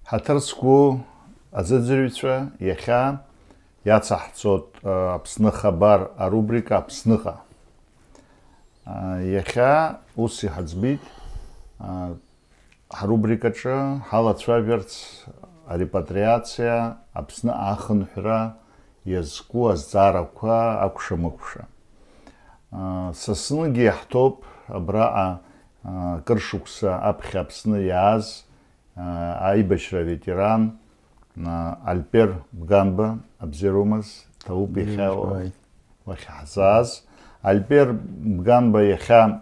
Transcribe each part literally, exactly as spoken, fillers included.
Ҳаҭыр зқәу аӡыӡырҩцәа, иахьа иацаҳҵоит, а, Аԥсны хабар арубрика Аԥсныҟа. А, иахьа ус иҳаӡбит, а, ҳрубрикаҿы ҳалацәажәарц арепатриациа, Аԥсны ахынҳәра иазку азҵаарақәа акәша-мыкәша. А, сасныгьы иаҳҭоуп абраҟа, а, кыр шықәса аԥхьа Аԥсны иааз, а, аибашьра аветеран, а, Альпер Бганба, абзиароумаз, ҭабуп иахьа Ибжьааит. Уахьаҳзааз. Альпер Бганба иахьа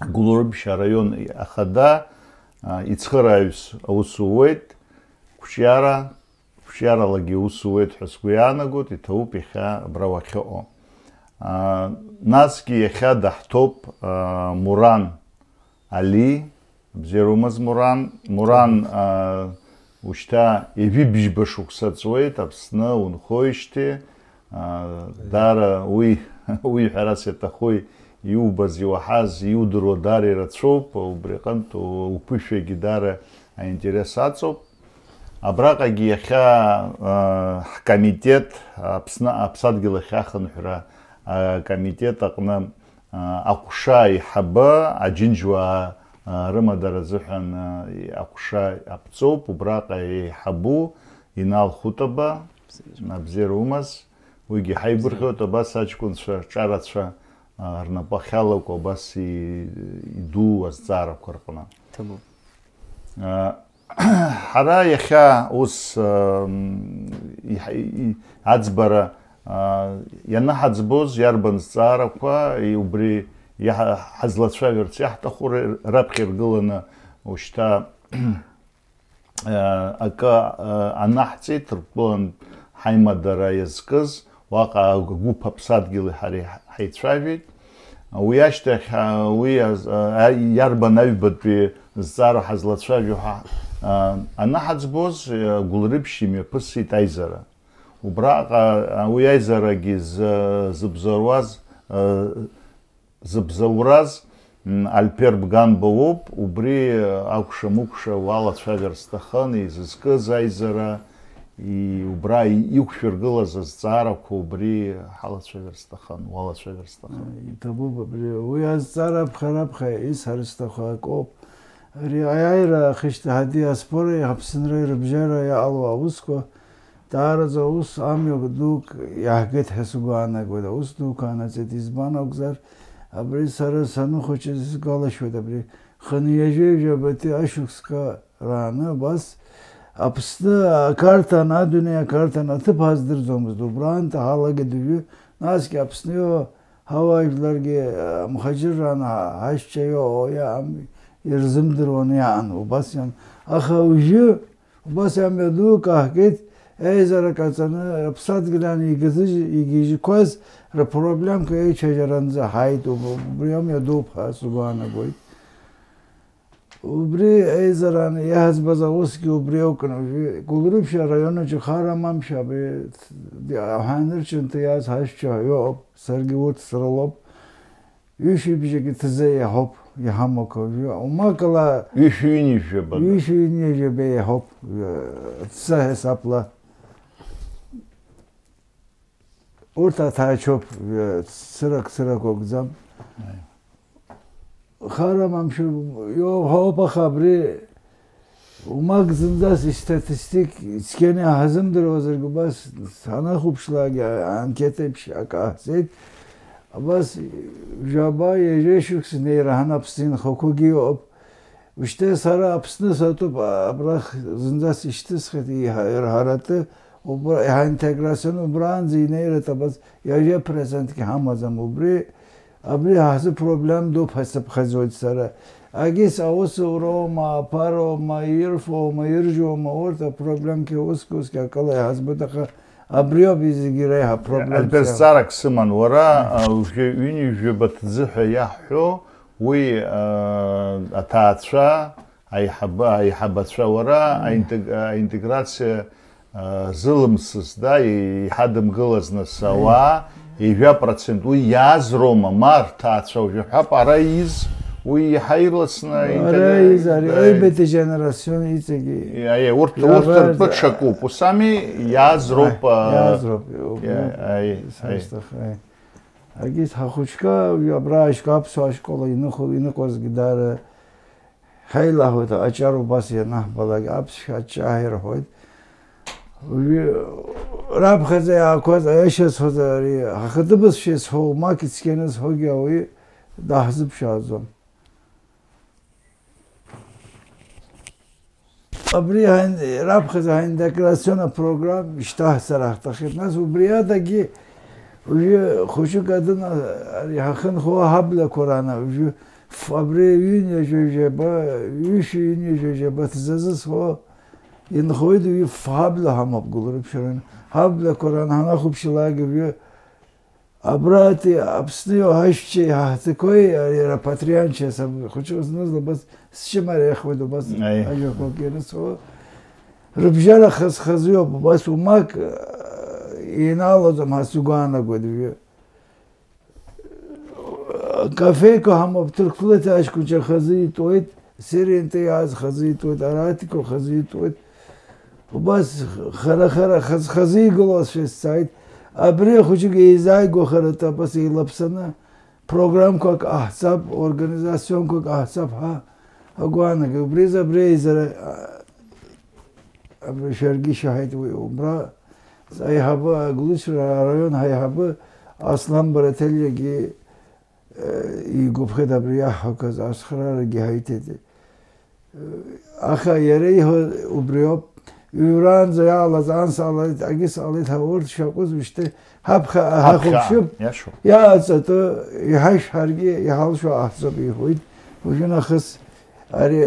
Гәылрыԥшь араион ахада, а, ицхырааҩс аус ууеит, қәҿиара, қәҿиаралагьы аус ууеит ҳәа сгәы иаанагоит, иҭабуп иахьа абра уахьыҟоу. А, насгьы иахьа даҳҭоуп, а, Муран Али, бзиароумаз Муран. Муран, а, ушьҭа ҩажәи бжьба шықәса ҵуеит Аԥсны унхоижьҭеи, а, даара уи, уи ҳәарас иаҭаху, иубаз, иуаҳаз, иудыруа даара ирацәоуп, убри аҟынтә у-, уԥышәагьы даара аинтерес аҵоуп. Абраҟагьы иахьа, а, ҳкомитет, Аԥсны аԥсадгьыл ахь ахынҳәра акомитет аҟны, а, аҟәша аиҳабы, аџьынџьуаа, а, рымадара азыҳәан, а, аҟәша аԥҵоуп, убраҟа еиҳабу Инал Хәытаба, абзиара умаз, уигьы ҳаигәырӷьоит, абас аҷкәынцәа ҿарацәа, а, рнапы ахьалаку абас и-, идуу азҵаарақәа рҟны. Ҭабуп. А, ҳара иахьа ус, ам, иҳ-, и-, аӡбара, а, ианаҳаӡбоз иарбан зҵаарақәа, и-, убри иаҳ-, ҳазлацәажәарц иаҳҭаху р-, раԥхьа иргыланы ушьҭа, а, акы, а, анаҳҵеит, Ҭырқәтәылантә ҳаимадара иазкыз, уаҟа агәыԥ аԥсадгьыли ҳареи ҳ-, ҳаицәажәеит. Уи ашьҭахь, а, уи аз-, а, иарбан аҩбатәи зҵаара ҳазлацәажәо ҳа, а, анаҳаӡбоз, а, Гәылрыԥшь имҩаԥысит аизара. Убраҟа, а, уи аизарагьы зы-, зыбзоуруаз, а, зыбзоураз, м, Альпер Бганба уоуп, убри, а, акәша-мыкәша уалацәажәар сҭахын, изызкыз аизара, и-, убра и-, иқәшәыргылаз азҵаарақәа убри ҳалацәажәар сҭахын, уалацәажәар сҭахын. Иҭабуп абри. Уи азҵаара аԥхьа-раԥхьа исҳәар сҭаху акоуп. Ари аиааира ахьышьҭаҳа диаспореи Аԥсынреи рыбжьара иҟало аусқәа даараӡа ус амҩа дук иаҳгеит ҳәа сгәы аанагоит. Аус дуқәа анаҵеит, избан акәзар, абри сара саныхәыҷыз исгәалашәоит, абри хынҩажәи жәабатәи ашықәсқәа рааны абас Аԥсны ақарҭан, адунеи ақарҭан аҭыԥ ҳаздырӡомызт. Убраанӡа ҳалагеит уажәы, насгьы Аԥсны иоуа ҳауаажәларгьы, а, мхаџьырраан ҳа-, ҳашьцәа иоуа иаам-, ирзымдыруан иаан, убас иан. Аха уажәы убас амҩа дук аҳгеит, еизара ҟаҵаны, аԥсадгьыл иан игазыжь-, игьежьқәаз рпроблемқәа еицәажәаранӡа ҳааит, уб-, убри амҩа дууп ҳәа сгәы аанагоит. Убри еизаран иаҳӡбаз аусгьы убри акәын. Уажәы Гәылрыԥшь араион аҿы хара амамшәа абри ди-, аҳәаанырцәынҭа иааз ҳашьцәа иоуп, саргьы урҭ срылоуп. Ҩышәибжьагьы ҭза иаҳауп иҳамақәа. Уажәы умакала Ҩышәи ҩынҩажәаба. Ҩышәи ҩынҩажәаба иаҳауп, э, ҭза ҳасабла. Урҭ аҭаацәоуп, цырак-цырак акәӡам. Аи. Хара мамшәа иоуҳәоуп, аха абри умак зынӡас истатистик цқьаны иҳазымдыруазаргьы, убас ҳанахәаԥшлак, анкетеиԥш акы ҟаҳҵеит. Абас жәаба, ҩажәа шықәса неира ҳанаԥс инхақәагьы ыҟоуп. Ушьҭа сара Аԥсны сатәуп, абрахь зынӡас ишьҭысхит, иҳа-, ирҳаратәы, убра, иҳаинтеграцион, убраанӡа инеиртә абас ҩажәа процентгьы ҳамаӡам. Убри, абри ҳазы проблем дуп ҳәа сыԥхьаӡоит сара. Агьыс аусуроума, аԥароума, ирфоума, иржәуоума, урҭ апроблемқәа уск-уск акыла иҳазбоит, аха абриоуп зегьы реиҳа проблемс. Альбер, зҵаарак сыман, уара, а, уажәы ҩынҩажәаба ҭӡы ҳәа иаҳҳәо, уи, а, аҭаацәа, аиҳабы-, аиҳабацәа, уара, аинтег-, аинтеграциа, а, зылымсыз, да, и-, иҳадымгылаз нас ауаа, ҩажәа процент, уи иааз роума, ма рҭаацәа, уажәы ҳәап, ара ииз, Уи иаҳа ирласны Ара изари, аибеҭа џьенерацион иҵегьы. Аиеи, урҭ, урҭ ртәы ҽакуп, ус ами, иааз роуп. Иааз роуп. Аиеи, аиеи. Агьыс ҳахәыҷқәа абра ашько аԥсуа ашкол иныхәо, иныҟәазгьы даара ҳаилаҳәоит, аҿар убас ианаҳбалак аԥсшәа аҿа ҳаирҳәоит. Уажәы раԥхьаӡа иаақәаз аиашьа зҳәоз ари, ҳахатәы бызшәа зҳәо, мак ицқьаны зҳәогьы ауаҩы даҳзыԥшааӡом. Абри ҳаин-, раԥхьаӡа ҳаинтеграцион апрограмма ишьҭаҳҵар ҳҭаххеит. Нас убри адагьы уажәы хәыҷык адын ари ҳахьынхо аҳаблақәа ран, уажәы ф-, абри ҩынҩажәа жәаба, ҩышәи ҩынҩажәа жәаба ҭӡазы зҳәо инхоит, уи ф-, ҳабла ҳамоуп, гәылрыԥшьаран. Ҳаблақәа ран ҳанахәаԥшылак уажәы Абрати Аԥсни ҳашьцәеи ҳаҳҭқәеи ари рапатрианцәа саб хәыҷык знызлабаз счымариахуеит убас Аи. Ажәақәак ианысҳәо. Рыбжьара хаз-хазҩоуп, убас умак, э, иналаӡом ҳәа сгәы аанагоит уажәы. Кафеқәа ҳамоуп, Ҭырқәлеҭ аҷкәынцәа хазы итәоит, Сириантәи иааз хазы итәоит, аратәиқәа хазы итәоит. Убас хара-хара хаз-хазы игылоушәа сцааит. Абри ахәыҷык еизааигәахарыта абас еилаԥсаны программқәак ҟаҳҵап, организациақәак ҟаҳҵап ҳәа агәаанагеит. Убри азы абри аизара, а, абри шәаргьы ишәаҳаит уи. Убра аиҳабы, Гәылрыԥшьара араион ҳаиҳабы Аслан Бараҭелиагьы, э, игәаԥхеит абри иаҳҳәақәаз, ацхраарагьы ҳаиҭеит. Аха иара ииҳәо убриоуп, ҩраанӡа иаалаз анс ҟалеит, агьыс ҟалеит ҳәа урҭ шакәыз ушьҭа ҳаԥхьа ҳахәаԥшып, иаҵатәы иҳашәҳәаргьы иҳалшо ҟаҳҵап иҳәоит. Уажәы нахыс ари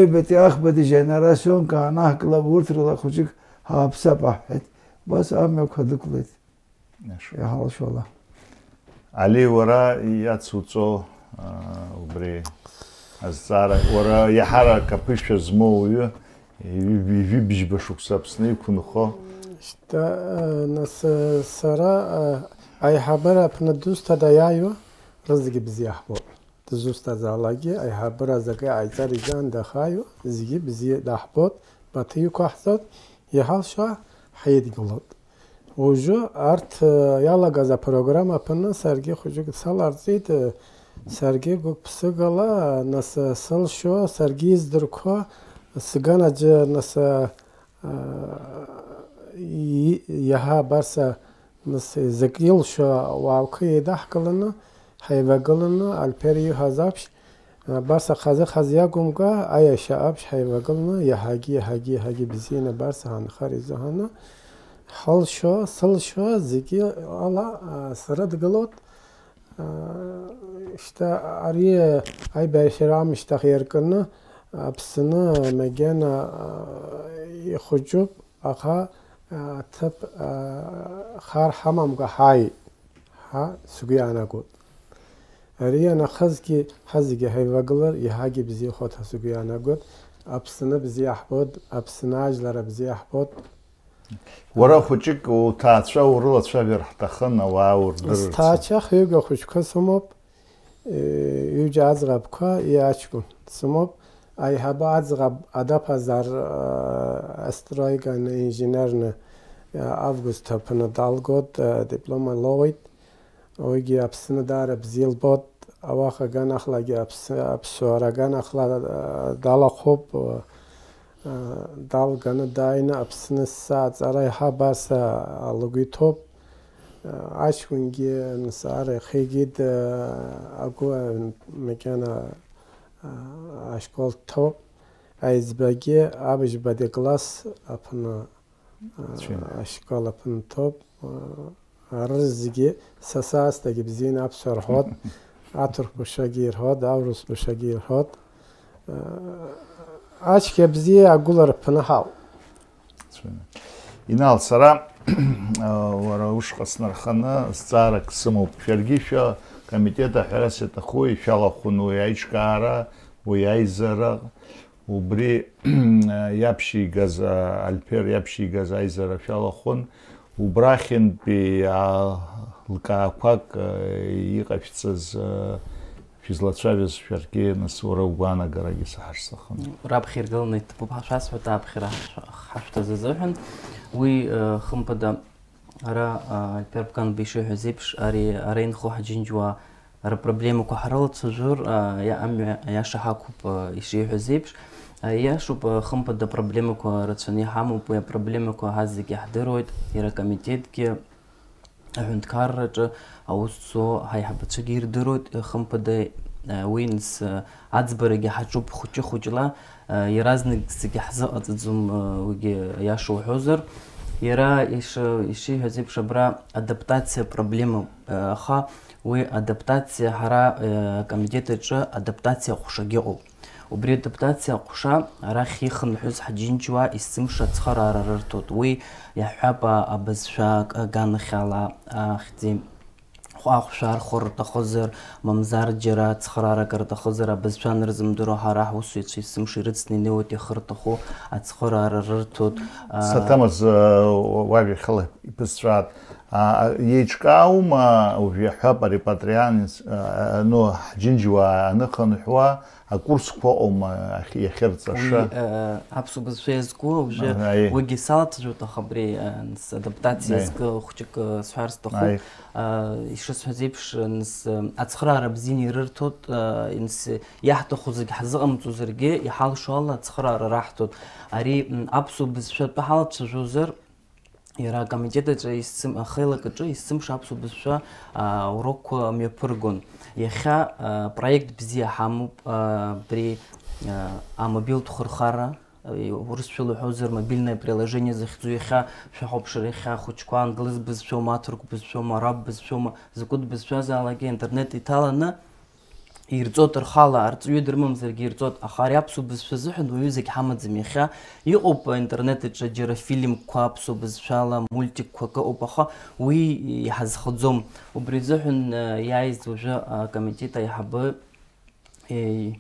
ҩбатәи ахԥатәи џьенерацион каанахклап, урҭ рыла хәыҷык ҳааԥсап аҳҳәеит. Убас амҩақәа дықәлеит. Иаша. Иҳалшола. Али, уара иацуҵо, аа, убри азҵаара, уара иаҳарак аԥышәа змоу уаҩы, ижә-, ижәибжьба шықәса Аԥсны иқәынхо. Шьҭа, аа, нас, аа, сара, аа, аиҳабыра аԥны дызусҭада иааиуа, рызегьы бзиа ҳбоит. Дызусҭазаалакгьы аиҳабыра азакы ҟаиҵар изаан дахааиуа, зегьы бзиа даҳбоит, баҭыр иқәаҳҵоит, иҳалшо ҳаидгылоит. Уажәы арҭ, э, иалагаз апрограмма аԥаны саргьы хәыҷык саларҵеит, э, саргьы гәык-ԥсыкала, нас, э, сылшо, саргьы издырқәо, сган аӡәы, нас, э, э, и-, иаҳа абарса, нас, э, закы илшо ауаақәа еидаҳкыланы, ҳаивагыланы, Альпер ииҳәаз аԥшь, Абас ахазы-хазы иакәымкәа, аиашьа аԥшь ҳаивагыланы, иаҳагьы, иаҳагьы, иаҳагьы бзианы абас ҳаанхар изыҳәаны, ҳалшо, сылшо, зегьы ала, а, срыдгылоит. А, шьҭа ари аибашьра аамышьҭахь иаркны, Аԥсны макьана, а, ихәыҷуп, аха, а, ҭыԥ, а, хар ҳамамкәа ҳааит ҳәа сгәы иаанагоит. Ари анахызгьы, ҳазегьы ҳаивагылар, иаҳагьы бзиахоит ҳәа сгәы иаанагоит. Аԥсны бзиа ҳбоит, Аԥсны ажәлар бзиа ҳбоит. Уара хәыҷык уҭаацәа урылацәажәар ҳҭахын, ауаа урдырырц. Сҭаацәа хҩык ахәыҷқәа сымоуп, э, ҩыџьа аӡӷабқәа, иаҷкәын сымоуп. Аиҳабы аӡӷаб Адаԥазар, э, астройканы, инженерны, э, август аԥны далгоит, э, диплом лоуеит. Уигьы Аԥсны даара бзиа лбоит, ауаха аганахьлагьы аԥс-, аԥсуара аганахьла, а, далахәуп, а, далганы дааины Аԥсны ссааҵара иаҳа абас, а, лгәы иҭоуп. А, аҷкәынгьы нсара ихигеит, а, агәы, а, макьана, а, ашкол дҭоуп. Аиҵбагьы абыжьбатәи класс аԥны Цәгьа. Ашкол аҟынтәоуп. Ара зегьы са саасҭагьы бзианы аԥсуа рҳәоит, аҭырқәа шагьы ирҳәоит, аурысқәа шагьы ирҳәоит. Ачхьа бзиа агәылара ԥнаҳауп. Цәгьа. Инал, сара, уара ушҟа снарханы зҵаарак сымоуп. Шәаргьы шәа комитет аҳәара саҭаху, ишәалахәын уи аиҿкаара, уи аизара. Убри иаԥшьигаз, а, Альпер иаԥшьигаз аизара шәалахәын, убрахьынтәи, а, лкаақәак, а, иҟашәҵаз, а, излацәажәаз шәаргьы, нас, уара угәаанагарагьы саҳар сҭахын. Раԥхьа иргыланы иҭабуп ҳәа шәасҳәоит, аԥхьара ҳашәҭаз азыҳәан. Уи, э, хымԥада, ара, э, Альбер Бганба ишиҳәаз еиԥш, ари ара инхо ҳџьынџьуаа рпроблемақәа ҳрылацәажәар, э, иа-, амҩа аиаша ҳақәуп, э, ишиҳәаз еиԥш. Э, иашоуп, э, хымԥада, проблемақәа рацәаны иҳамоуп, уи апроблемақәа ҳазегьы ҳдыруеит, иара акомитетгьы, аҳәынҭқарраҿы аус зуа ҳаиҳабацәагьы ирдыруеит, хымԥада, уи нас, аӡбарагьы ҳаҿуп хәыҷы-хәыҷла, иаразнак зегьы ҳзыҟаҵаӡом, уигьы аиаша уҳәозар. Иара иш-, ишиҳәаз еиԥш, абра адаптациа проблемоуп, аха уи адаптациа ҳара, акомитет аҿы адаптациа ҟәшагьы ыҟоуп. Убри адаптациа аҟәша арахь ихынҳәыз ҳџьынџьуаа есымша ацхыраара рырҭоит. Уи иаҳҳәап, а-, абызшәа ак-, аганахьала ахьӡи-, аҟәша архәар рҭахызар, мамзар џьара цхыраарак рҭахызар, абызшәа анырзымдыруа ҳара ҳусзуҩцәа есымша ирыцны инеиуеит, иахьырҭаху ацхыраара рырҭоит. А, Саҭамыз, а, уажәахьала ибызҵәаат. А, а, еиҿкааума, уажә иаҳҳәап, арепатрианец, а, а, ну, ҳџьынџьуаа аныхынҳәуа, акурсқәа ыҟоума ахь-, иахьырҵаша? Уи, э, аԥсуа бызшәа иазку, уажәы, а, аи, уигьы салацәажәоит, аха абри, э, нс-, адаптациа, аи, иазку хәыҷык, э, сҳәар сҭахуп. Аи. Э, ишысҳәаз еиԥш, э, нс-, э, ацхыраара бзианы ирырҭоит, э, нс-, иаҳҭаху зегь ҳзыҟамҵозаргьы, иҳалшо ала ацхыраара раҳҭоит. Ари, м, аԥсуа бызшәа атәы ҳалацәажәозар, Иара акомитет аҿы есым-, ахеилак аҿы есымша аԥсуа бызшәа, аа, урокқәа мҩаԥыргон. Иахьа, аа, проект бзиа ҳамоуп, аа, абри, аа, амобилтә хырхарра, аа, урысшәала уҳәозар, мобильное приложение захьӡу, иахьа шәахәаԥшыр, иахьа ахәыҷқәа англыз бызшәоума, аҭырқә бызшәоума, араб бызшәоума, закәытә бызшәазаалакгьы аинтернет иҭаланы, ирҵоит рхала, арҵаҩы дрымамзаргьы ирҵоит, аха ари аԥсуа бызшәа азыҳәан уаҩы зегь ҳамаӡам иахьа. Иҟоуп аинтернет аҿы џьара фильмқәа аԥсуа бызшәала, мультикқәак ыҟоуп, аха уи иҳазхаӡом. Убри азыҳәан, э, иааиз уажәы акомитет аиҳабы, э,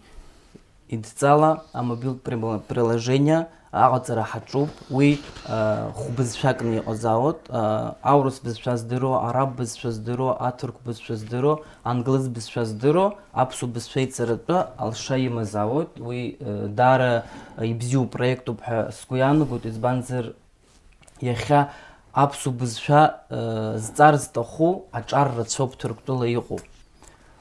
идҵала амобилтә прибла-, приложение аҟаҵара ҳаҿуп, уи, э, хәбызшәакны иҟазаауеит, э, аурыс бызшәа здыруа, араб бызшәа здыруа, аҭырқә бызшәа здыруа, англыз бызшәа здыруа, аԥсуа бызшәа иҵаратәы алша имазаауеит, уи, э, даара, э, ибзиоу проектуп ҳәа сгәы иаанагоит, избанзар, иахьа аԥсуа бызшәа, э, зҵар зҭаху аҿар рацәоуп Ҭырқәтәыла иҟоу.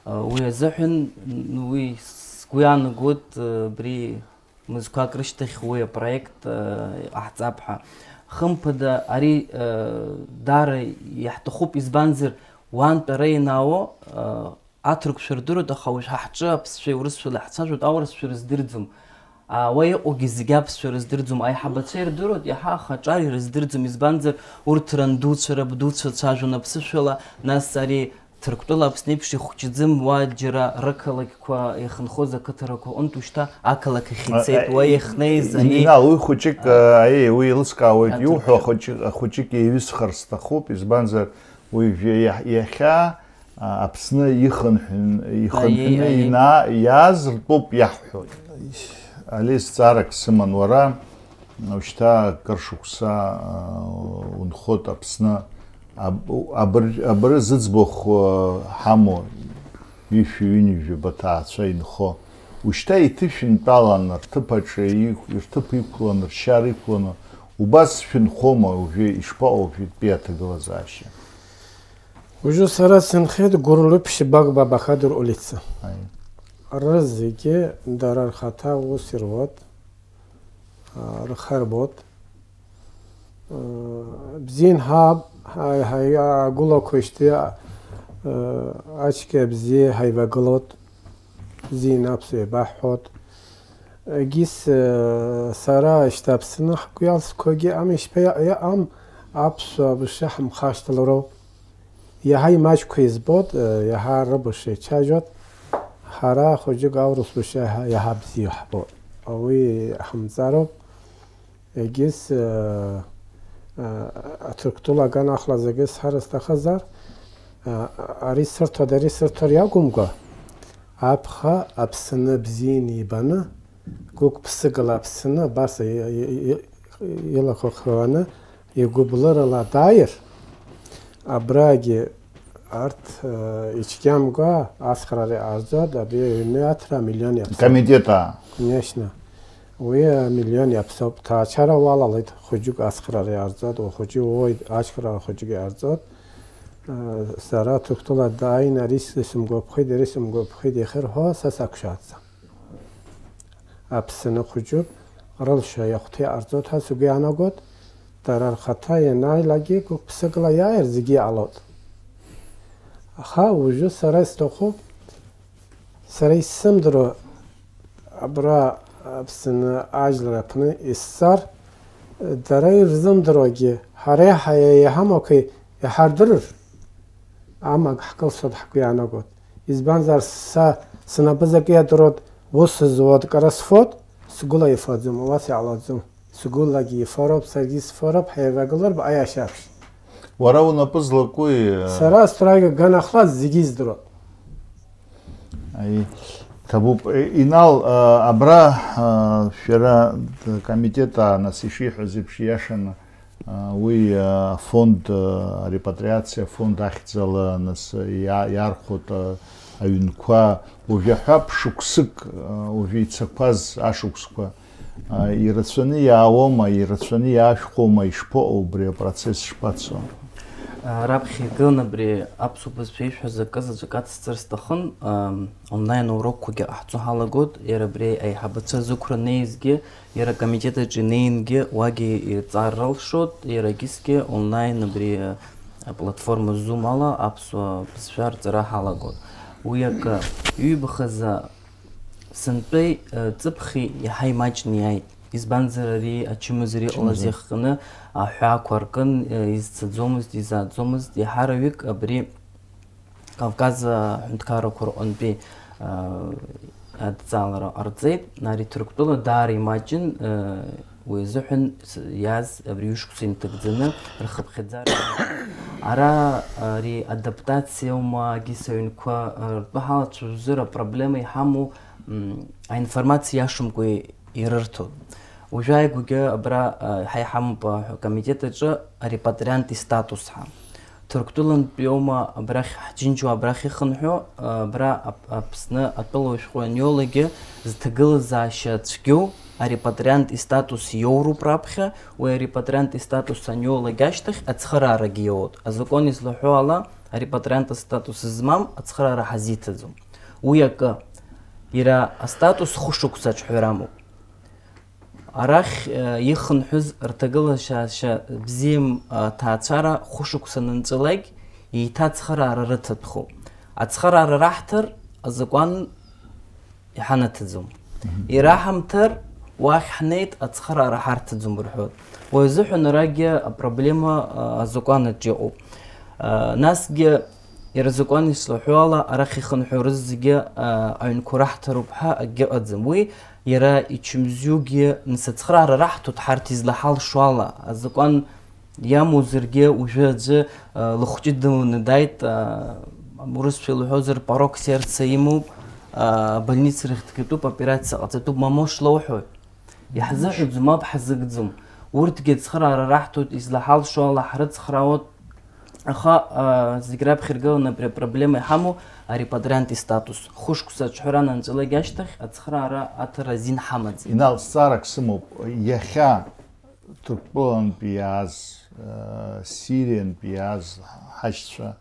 Э, уи азыҳәан, н-, уи сгәы иаанагоит, э, абри мызқәак рышьҭахь уи апроект, э, иҟаҳҵап ҳәа. Хымԥада, ари, э, даара иаҳҭахуп, избанзар, уантәи ара ианаало, э, аҭырқәшәа рдыруеит, аха уажә ҳа ҳҿы аԥсшәеи урысшәала иаҳцәажәоит, аурысшәа рыздырӡом. А, уа иҟоугьы зегьы аԥсшәа рыздырӡом. Аиҳабацәа ирдыруеит, иаҳа аха аҿар ирыздырӡом, избанзар, урҭ рандуцәа, рабдуцәа цәажәон аԥсышәала, нас ари Ҭырқәтәыла Аԥсны еиԥш ихәҷӡам, уа џьара рықалақьқәа иахьынхоз ақыҭарақәа рҟынтә ушьҭа ақалақь ахь ицеит, уа иахьнеиз ани-, Инал, уи хәыҷык, а, аиеи, уи еилыскаауеит, аҭырқәшәа, иуҳәо ахәыҷы-, ахәыҷык еиҩысхар сҭахуп, избанзар, уи жәа-, иахь-, иахьа, а, Аԥсны ихынҳәын-, ихынҳәны, аиеи, аиеи, ина-, иааз ртәоуп иаҳҳәоит. Али, зҵаарак сыман, уара, Ушьҭа акыр шықәса, аа, унхоит Аԥсны. Аб-, абыр-, абыржә зыӡбахә, аа, ҳамоу, ҩышәи ҩынҩажәи баҭаацәа инхо. Ушьҭа иҭышәынтәалан, рҭыԥ аҿы иқә-, рҭыԥ иқәланы, ршьара иқәланы, убас шәынхома уажәы, ишԥаҟоу уажәтәи аҭагылазаашьа? Уажәы сара сынхеит Гәырлы-Ԥшьба Бабахадыр улица. Аи. Рызегьы дара рхаҭа аус ируат. Рхы арбот. Бзиан ҳааб, ҳа-, ҳа-, агәылақәа шьҭа, ачки абзиеи ҳаивагылот. Бзиан аԥсуа еибаҳҳәот. Егьыс, сара шьҭа Аԥсны ҳгәы иалсқәагьы ами, ишԥа иа-, иаҟам аԥсуа бызшәа ҳамхашҭлароуп. Иаҳа имаҷқәа избот, иаҳа рыбызшәа ицәажәот. Ҳара хәыҷык аурыс бызшәа иаҳа, иаҳа бзиа ҳбот. Уи ҳамҵароуп. Егьыс, э, э, Ҭырқәтәыла аганахьала зегьы сҳәар сҭахызар, э, ари сырҭоит, ари сырҭар иакәымкәа, аԥха Аԥсны бзианы ибаны, гәык-ԥсыкала Аԥсны абас и-, и-, и-, илахәхауаны игәыблырала дааир, абрагьы Арҭ, э, ицәгьамго ацхраара иҟарҵоит, абри аҩны аҭра амиллион иаԥсоуп. Комитет, аа. Конечно. Уи амиллион иаԥсоуп. Ҭаацәара уалалеит, хәыҷык ацхраара иҟарҵоит, уа хәыҷы уоуеит, ацхраара хәыҷык иҟарҵоит. Э, сара Ҭырқәтәыла дааин, ари сымгәаԥхеит, ари сымгәаԥхеит, иахьырҳәо, са сақәшаҳаҭӡам. Аԥсны хәыҷуп, рылшо иахәҭа иҟарҵоит ҳәа сгәы иаанагоит, дара рхаҭа ианааилакгьы гәык-ԥсыкла иааир зегьы иҟалоит. Аха уажәы сара исҭахуп, сара исзымдыруа абра Аԥсны ажәлар аҟны исҵар, дара ирзымдыруагьы ҳара иаҳа-, иаҳамақәа иҳардырыр, амак ҳкылсуеит ҳгәы иаанагоит. Избанзар, са снапы закәи адыруеит, ус зуа дкара сфоит, сгәыла ифаӡом, уас иҟалаӡом. Сгәылагьы ифароуп, саргьы сфароуп, ҳаивагыларб аиашьаԥшь. Уара унапы злакуи? Сара страга ганахлац зегьы издыруеит. Аи, ҭабуп. Е, Инал, а, абра, а, шәара д-, комитет, а, нас ишиҳәаз еиԥш ииашаны, а, уи, а, афонд, а, арепатриациа афонд ахьӡала нас иа-, иархәоит, а, аҩнқәа, уажә аҳәап, шықәсык, а, уажә ицақәаз ашықәсқәа, а, ирацәаны иаауоума, ирацәаны иаашәхуоума, ишԥаҟоу убри апроцесс шԥацо? А, раԥхьа игылан абри аԥсуа бызшәа ишәҳәаз акы заҵәык ацсҵар сҭахын, ам, онлайн урокқәагьы ҟаҳҵо ҳалагоит, иара абри аиҳабацәа зықәра неизгьы, иара акомитет аҿы инеингьы уагьы ирҵар рылшоит, иара егьысгьы онлайн абри, а, аплатформа Zoom ала аԥсуа бызшәа рҵара ҳалагоит. Уи акы, ҩбахазы сынтәеи, а, ҵыԥхи иаҳа имаҷны иааит. Избанзар, ари ачымазара иҟалаз Ачымазара. Иахҟьаны аҳәаақәа аркын, а, изцаӡомызт, изааӡомызт, иаҳараҩык абри Кавказ аҳәынҭқаррақәа рҟынтәи, а, адҵалара ҟарҵеит. Ари Ҭырқәтәыла даара имаҷын, а, уи азыҳәан с-, иааз абри ҩышықәса инҭагӡаны рхыԥхьаӡара. Ара ари адаптациа аума, агьыс аҩнқәа, а, ртәы ҳалацәажәозар апроблема иҳамоу, м, аинформациа иашамкәа ирырҭоит. Уажәы ааигәагьы абра, а, ҳа иҳамоуп, а, акомитет аҿы арепатриант истатус ҳәа. Ҭырқәтәылантәи аума абрахь ҳџьынџьуа абрахь ихынҳәуа, а, абра Ап-, Аԥсны атәылауаҩ шәҟәы аниоулагьы зҭагылазаашьа цәгьоу арепатриант истатус иоуроуп раԥхьа, уи арепатриант истатус аниоулак ашьҭахь ацхыраарагьы иоуеит. Азакәан излаҳәо ала, арепатриант астатус змам ацхыраара ҳазиҭаӡом. Уи акы, иара астатус хәышықәса аҿҳәара амоуп. Арахь, э, ихынҳәыз рҭагылазаашьа бзиам, э, ҭаацәара хәышықәса анынҵәалак, еиҭа ацхыраара рыҭатәхоуп. Ацхыраара раҳҭар азакәан иҳанаҭаӡом. Мгм. Ираҳамҭар, уахь ҳнеит, ацхыраара ҳарҭаӡом рҳәоит. Уи азыҳәан арагьы апроблема, э, азакәанаҿ иҟоуп. Э, насгьы Иара азакәан ишзаҳәо ала, арахь ихынҳәуа рызегьы, а, аҩнқәа раҳҭароуп ҳәа акгьы ыҟаӡам. Уи иара ичымзиугьы, нас ацхыраара раҳҭоит ҳарҭ излаҳалшо ала. Азакәан иамоузаргьы, уажәы аӡәы, а, лыхәҷы дыланы дааит, а, урысшәа илҳәозар, порок сердца имоуп, а, больницарахь дгатәуп, операциа ҟаҵатәуп, мамоу шлоуҳәои? Иаҳзыҳәаӡом, мап ҳазыгӡом. Урҭгьы ацхыраара раҳҭоит, излаҳалшо ала ҳрыцхраауеит. Аха, а, зегь раԥхьа иргыланы абри апроблема иҳамоу арепатриант истатус. Хәышықәса аҿҳәара ананҵәалак ашьҭахь ацхыраара аҭара азин ҳамаӡам. Инал, зҵаарак сымоуп. Иахьа Ҭырқәтәылантәи иааз, а, Сириантәи иааз ҳашьцәа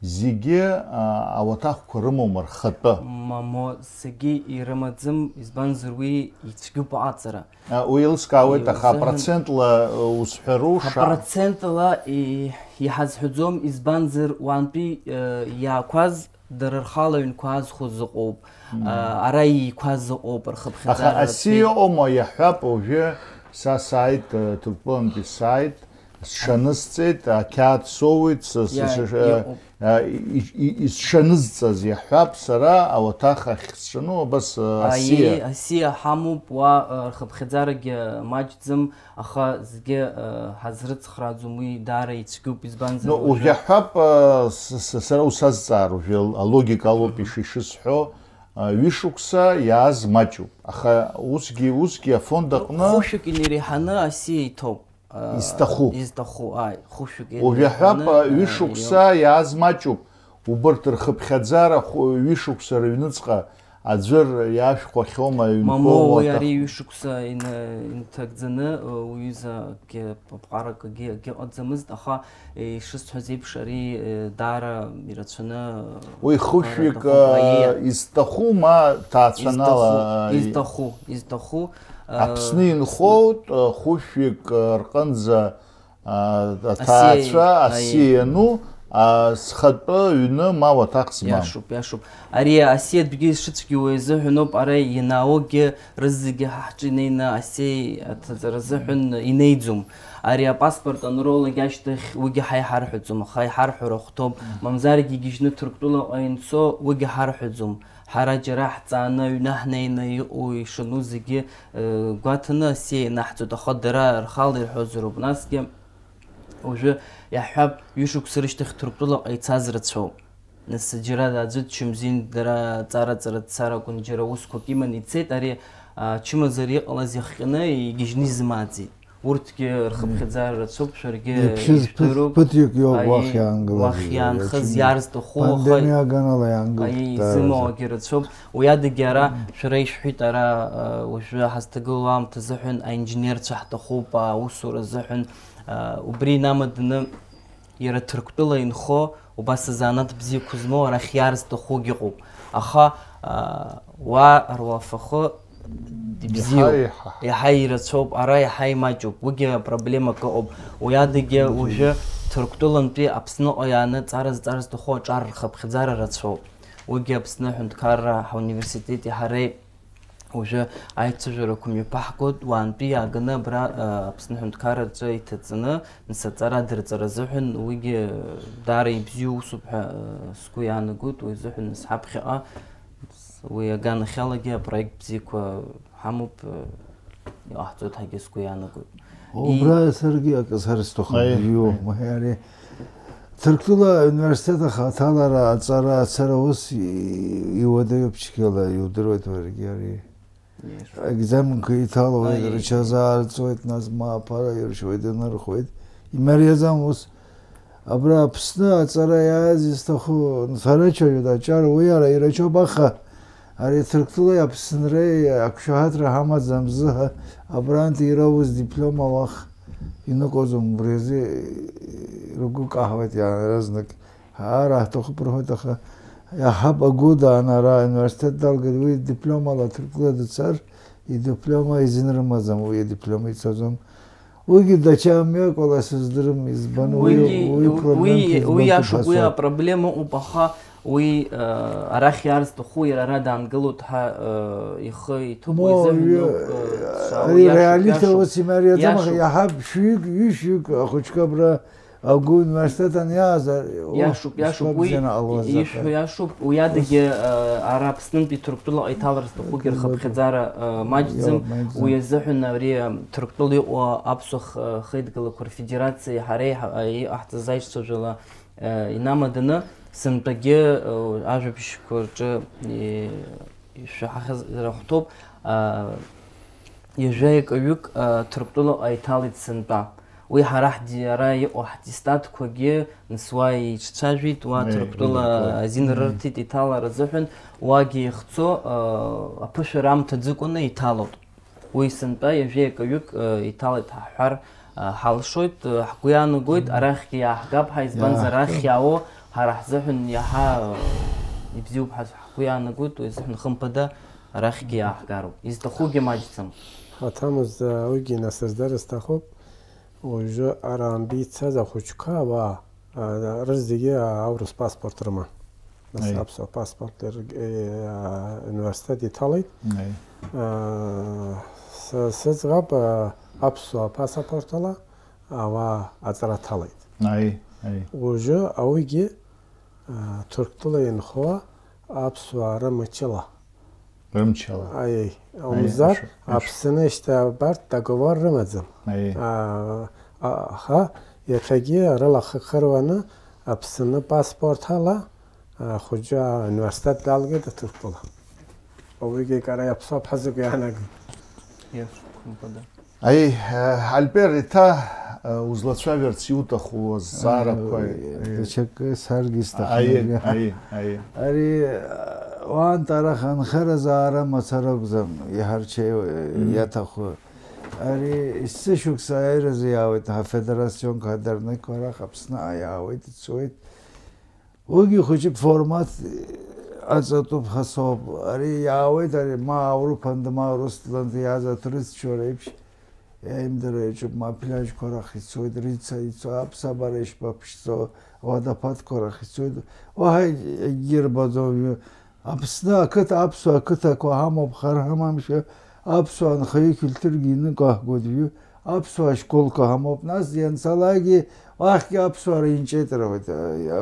зегьы, а, ауаҭахқәа рымоума рхатәы? Мамо, зегьы ирымаӡам, избанзар уи ицәгьоуп аҟаҵара. А, уи еилыскаауеит, аха Иузыҳәан- процентла, э, узҳәару, ша- Апроцентла и-, иҳазҳәаӡом, избанзар уантәи, э, иаақәаз дара рхала аҩнқәа аазхәоз ыҟоуп, Мм. э, ара ииқәаз ыҟоуп, Аха рхыԥхьаӡара аси рацәеи- ыҟоума, иаҳҳәап, уажәы са сааит, э, Ҭырқәтәылантәи сааит, сҽанысҵеит, ақьаад соуит, с-, с-, Иа-, с-, э, иҟоуп. А, и-, и-, исҽанызҵаз иаҳҳәап, сара ауаҭах ахь сҿану абас, а, Аиеи, асиа. Асиа ҳамоуп, уа, а, рхыԥхьаӡарагьы маҷӡам, аха зегьы, а, ҳазрыцхрааӡом, уи даара ицәгьоуп, избанзар Ну, уажәы уажәы иаҳҳәап, а, с-, с-, сара усазҵаар, уажәы ал-, алогика алоуп Мгм. иш-, ишысҳәо, а, ҩышықәса иааз маҷуп, аха усгьы, усгьы афонд аҟны Хәышәк инареиҳаны асиа иҭоуп. Изҭаху. Изҭаху, ааи, хәышәк Уажә иаҳҳәап, ирҳәаны, ҩышықәса иааз маҷуп. Убырҭ рхыԥхьаӡара хә-, ҩышықәса рыҩныҵҟа аӡәыр иашәхәахьоума, Мамоу, аҩнқәоума, уи аҭах-, ари ҩышықәса ин-, инҭагӡаны, уҩыза акгьы, ԥҟарак акгьы, акгьы ыҟаӡамызт, аха, ишысҳәаз еиԥш, ари, даара ирацәаны, Уи хышәҩык, аԥҟара аҭахуп, аиеи. Изҭаху, ма ҭаацәанала, Изҭаху, изҭаху, изҭаху, Аԥсны инхоит, хышәҩык рҟынӡа, а, аҭаацәа, асиа, асиа иану, а, зхатәы ҩны ма уаҭах змам. Иашоуп, иашоуп. Ари асиатәгьы шыцәгьоу изыҳәаноуп, ара ианааугьы рызегьы ҳа ҳҿы инеины асиа аҭаҵара азыҳәан инеиӡом. Ари апаспорт анролагь ашьҭахь уигьы ҳа иҳарҳәаӡом, аха иҳарҳәо рахәҭоуп. Мамзаргьы игьежьны Ҭырқәтәылаҟа инцо уигьы ҳарҳәаӡом. Ҳара џьара ҳҵааны аҩны ҳнеины иҟоу ишану зегьы, э, гәаҭаны асиа ианаҳҵоит, аха дара рхала ирҳәозароуп. Насгьы уажәы иаҳҳәап, ҩышықәса рышьҭахь Ҭырқәтәылаҟа ицаз рацәоуп. Нас џьара аӡәы дшьымзин дара ҵара-ҵара дцар акәын, џьара усқәак иман ицеит, ари, а, ачымазара иҟалаз иахҟьаны игьежьны измааӡеит. Урҭгьы рхыԥхьаӡара рацәоуп, шәаргьы Иаԥшыз ижәдыруп. Ԥыҭ-, ԥыҭҩык иоуп Аиеи, уахь иаангылаз, уахь иаанхаз иаҿын. Иаарсҭаху, аха Пандемиа аганала иаангылт аиеи, даараӡа. Изымоу акгьы рацәоуп. Уи адагьы ара шәара ишәҳәеит, ара, а, уажәы ҳазҭагылоу аамҭа азыҳәан аинженерцәа ҳҭахуп, аусура азыҳәан, а, убри инамаданы иара Ҭырқәтәыла инхо убас азанааҭ бзиақәа змоу арахь иаарсҭахугьы ыҟоуп. Аха, а, уа руафахы ибзиоуп. Иаҳа, иаҳа. Иаҳа ирацәоуп, ара иаҳа имаҷуп. Уигьы апроблемак ыҟоуп. Уи адагьы уажәы Ҭырқәтәылантәи Аԥсныҟа иааны ҵара зҵар зҭаху аҿар рхыԥхьаӡара рацәоуп. Уигьы Аԥсны аҳәынҭқарра ҳауниверситети ҳареи уажәы аицәажәарақәа мҩаԥаҳгоит, уаантәи иааганы абра, а, Аԥсны аҳәынҭқарраҿы иҭаҵаны, нас аҵара адырҵара азыҳәан, уигьы даара ибзиоу усуп ҳәа, а, сгәы иаанагоит, уи азыҳәан нас ҳаԥхьаҟа уи аганахьалагьы апроект бзиақәа ҳамоуп, а, иҟаҳҵоит ҳәагьы сгәы иаанагоит. Убра И- саргьы акы сҳәар сҭахын, Аиеи, иу, аиеи. Маҳәи ари. Ҭырқәтәыла ауниверситет ахаҭалара аҵара ацара ус и-, иуадаҩуп цәгьала, иудыруеит уаргьы ари. Иашоуп. Аекзаменқәа иҭалоит, Аиеи. Рычазаарҵоит, нас ма аԥара иршьуеит, инархоит. Имариаӡам ус. Абра Аԥсны аҵара иааз изҭаху, нцәарыччоит, аҿар уи ара ирацәоуп, аха ари Ҭырқәтәылеи Аԥсынреи ақәшаҳаҭра ҳамаӡам зыҳәа, абранӡа ираууз диплом ауах иныҟәаӡом, убри азы ргәы каҳауеит иаразнак. Ара ҳҭахуп рҳәоит, аха иаҳҳәап, агәы даан ара ауниверситет далгеит, уи дипломала Ҭырқәтәыла дцар, идиплома изин рымаӡам, уи идиплом ицаӡом. Уигьы даҽа мҩакала сыздырам, избан, уи, Уигьы, уи уи, проблемқәа уи избан иашоуп, уи ҭыԥҳацоуп. Апроблема ыҟоуп, аха уи, э, арахь иаарсҭаху иара ара даангылоит ҳәа, э, ихы иҭоуп, уи Мо, азыҳәан иу-, ауп, э, сшаауа, ари иашоуп, реалита иашоуп. Ус имариаӡам, аха Иашоуп. Иаҳа ԥшьҩык, ҩышәҩык ахәыҷқәа абра Агәы университет аниааз, о, Иашоуп, иашоуп, уи ишԥабзианы ҟалоз ишәҳәо аха. Иашоуп, уи адагьы, Ус- а, ара Аԥснынтәи Ҭырқәтәылаҟа иҭалар зҭахугьы Ҭырқәтәылаҟа. Рхыԥхьаӡара, а, маҷӡам, Иоуп, маҷӡам. Уи азыҳәан ари, а, Ҭырқәтәыла иҟоу аԥсуа х-, хеидкылақәа рфедерациеи ҳареи ҳа-, а, иҟаҳҵаз аишьцәажәала, а, инамаданы, сынтәагьы, а, ажәабжьқәа рҿы, и-, ишәаҳахьаз рахәҭоуп, а, ҩажәа икаҩык, а, Ҭырқәтәылаҟа иҭалеит сынтәа. Уи ҳара ҳди-, ара иҟоу ҳдистатқәагьы, нас уа еицәажәеит, уа Е, Ҭырқәтәыла идыркылеит. Азин Мгм. Рырҭеит иҭалар азыҳәан, уагьы ихцо, а, аԥышәара амҭаӡыкәаны иҭалоит. Уи сынтәа ҩажәа икаҩык, а, иҭалеит ҳҳәар, а, ҳалшоит, а, ҳгәы иаанагоит, Мгм. Арахьгьы иааҳгап ҳәа, избанзар, Иааҳгап. Арахь иаауа ҳара ҳзыҳәан иаҳа, а, ибзиоуп ҳәа ҳгәы иаанагоит, уи азыҳәан хымԥада арахьгьы иааҳгароуп. Изҭахугьы маҷӡам. Аҭамыз, а, уигьы насыздыр сҭахуп. Уажәы араантәи ицаз ахәыҷқәа, ауаа, а, рызегьы, а, аурыс паспорт рыман. Нас Аи. Аԥсуа паспорт ир-, е, а, университет иҭалеит. Аи. А, сы-, сыӡӷаб, а, аԥсуа пасапорт ала ауаа аҵара ҭалеит. Аи, аи. Уажәы ауигьы, а, Ҭырқәтәыла инхо аԥсуаа рымчала. Рымчала. Аиеи, Аиеи, умзар, аша-, аша. Аԥсны ишьҭа абарҭ договор рымаӡам. Аиеи. А, а, аха, иахьагьы рыла хықәыргыланы Аԥсны паспорт ала, а, ахәыҷы ауниверситет далгеит Ҭырқәтәыла. Уигьы ара иаԥсоуп ҳәа згәы иаанагом. Иаԥсоуп, хымԥада. Аиеи, э, Альбер, еиҭа Узлацәажәарц иуҭаху азҵаарақәа? Даҽакы саргьы сҭахын. Аиеи, аиеи, аиеи. Ари уаантә арахь анхаразаара мацара акәӡам иҳарчаҩ иаҭаху. Ари есышықәса аиразы иаауеит, афедерацион кадарнықәа арахь Аԥсны иаауеит, ицоит. Уигьы хәыҷык формат аҵатәуп ҳәа соуп. Ари иаауеит, ари ма Аурупантә, ма Урыстәылантә иааз аҭрысцәа реиԥш, иаимдара иаҿуп, ма аԥлиажқәа рахь ицоит, рыца ицо, аԥсабара ишԥаԥшӡо, ауадаԥаҭқәа рахь ицоит, уаҳа егьирбаӡом. Аԥсны ақыҭа, аԥсуа ақыҭақәа ҳамоуп, хар ҳамамшәа, аԥсуа анхаҩы Кьылҭыргьы иныҟәаҳгоит, аԥсуа ашколқәа ҳамоуп, нас ианцалакгьы уахьгьы аԥсуара инҵәеит рҳәоит,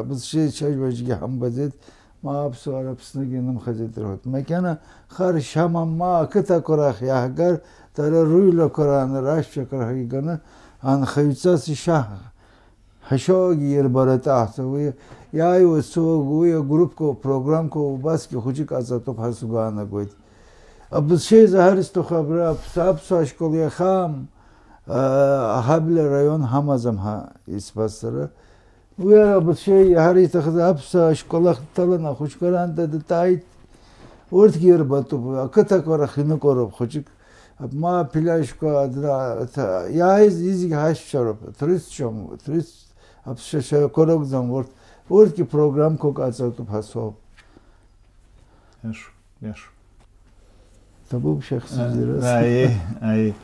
абызшеи чажәбаџьгьы ҳамбаӡеит, ма аԥсуара Аԥсныгьы инымхаӡеит рҳәоит. Макьана хар шьамам, ма ақыҭақәа рахь иаҳгар, дара рыҩлақәа рааны, рашьцәақәа рахь иганы анхаҩҵас ишаҳ-, ҳашьоугьы ирбаратәы аҳҭо, уи иааиуа цо, уи агруппқәа, программқәа убасгьы хәыҷык аҵатәуп ҳәа сгәаанагоит. Абызшеи заҳар исҭаху абра аԥс-, аԥсуа ашкол иахьаам, аа, аҳабла араион ҳамаӡам ҳәа исбаз сара. Уи абызшеи иаҳар иҭахыз аԥсуа ашкол ахь дҭалан ахәыҷқәа раанда дтааит. Урҭгьы ирбатәуп, ақыҭақәа рахь иныҟәароуп хәыҷык. Ма аԥилиажқәа адра-, ҭа-, иааиз, изегь ҳашьцәароуп, тридцать, тридцать аԥсшьацәақәа ракәӡам урҭ, урҭгьы программқәак аҵатәуп ҳәа соуп. Иашоуп, иашоуп. Ҭабуп, Шьахсиа, Зирас. Аиеи, аиеи.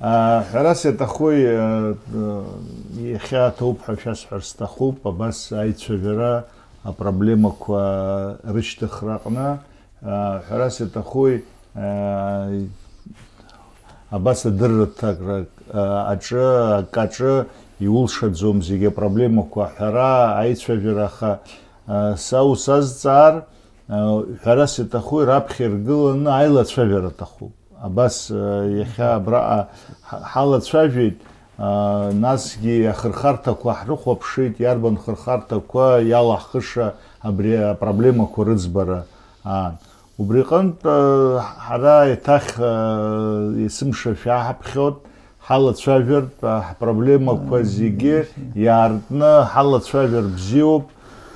А, ҳәарас иаҭахуи, а, а, иахьа аҭоуп ҳәа шәасҳәар сҭахуп, абас аицәажәара апроблемақәа рышьҭыхраҟны, а, ҳәарас иаҭахуи, а, абас адырраҭарак, а, аҿы, акаҿы иулшаӡом зегьы апроблемақәа аҳәара, аицәажәара, аха, а, са усазҵаар, Ҳәарас иаҭахуи, раԥхьа иргыланы аилацәажәара аҭахуп. Абас, иахьа абраҟа ҳалацәажәеит, насгьы ахырхарҭақәа ҳрыхәаԥшит, иарбан хырхарҭақәа иалаҳхыша абри апроблемақәа рыӡбара аан. Убри аҟынтә, ҳара еиҭах есымша шәаҳаԥхьоит. Ҳалацәажәартә, а, ҳпроблемақәа зегьы иаартны ҳалацәажәар бзиоуп,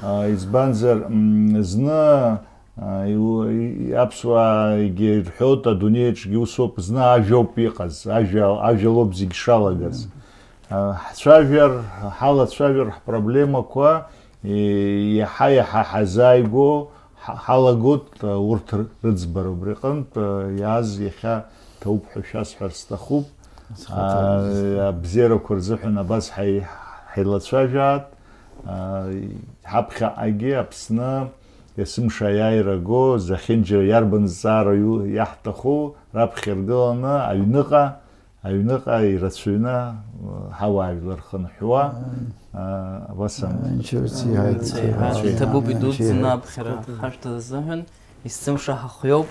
а, избанзар, м, зны, а, иу-, и-, аԥсуаагьы ирҳәоит, адунеиаҿгьы усоуп, зны ажәоуп иҟаз, ажәа, ажәа лоуп зегь шалагаз. А, ҳцәажәар, ҳалацәажәар ҳпроблемақәа, и-, иаҳа-иаҳа ҳазааигәоу, Ҳа-, ҳалагоит, урҭ рыӡбара убри аҟынтә, иааз иахьа ҭоуп ҳәа шәасҳәар сҭахуп. Схаҭа А, абзиарақәа рзыҳәан абас ҳаи-, ҳаилацәажәаат. А, ҳаԥхьаҟагьы Аԥсны есымша аиааира го, зехьынџьара иарбан зҵаара иу-, иаҳҭаху раԥхьа иргыланы аҩныҟа Аҩныҟа ирацәаҩны, ҳауаажәлар хынҳәуа, абас ан- Анцәа иҳаит. Анцәа иҳаит. Анцәа иҳаит. Ҭабуп идуӡӡаны аԥхьара ҳашәҭаз азыҳәан, есымша ҳахиоуп,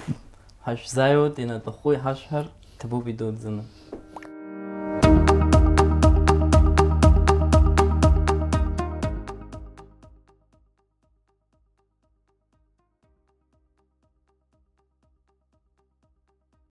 ҳашәзааиуеит, ианаҭаху иҳашәҳәар, ҭабуп идуӡӡаны.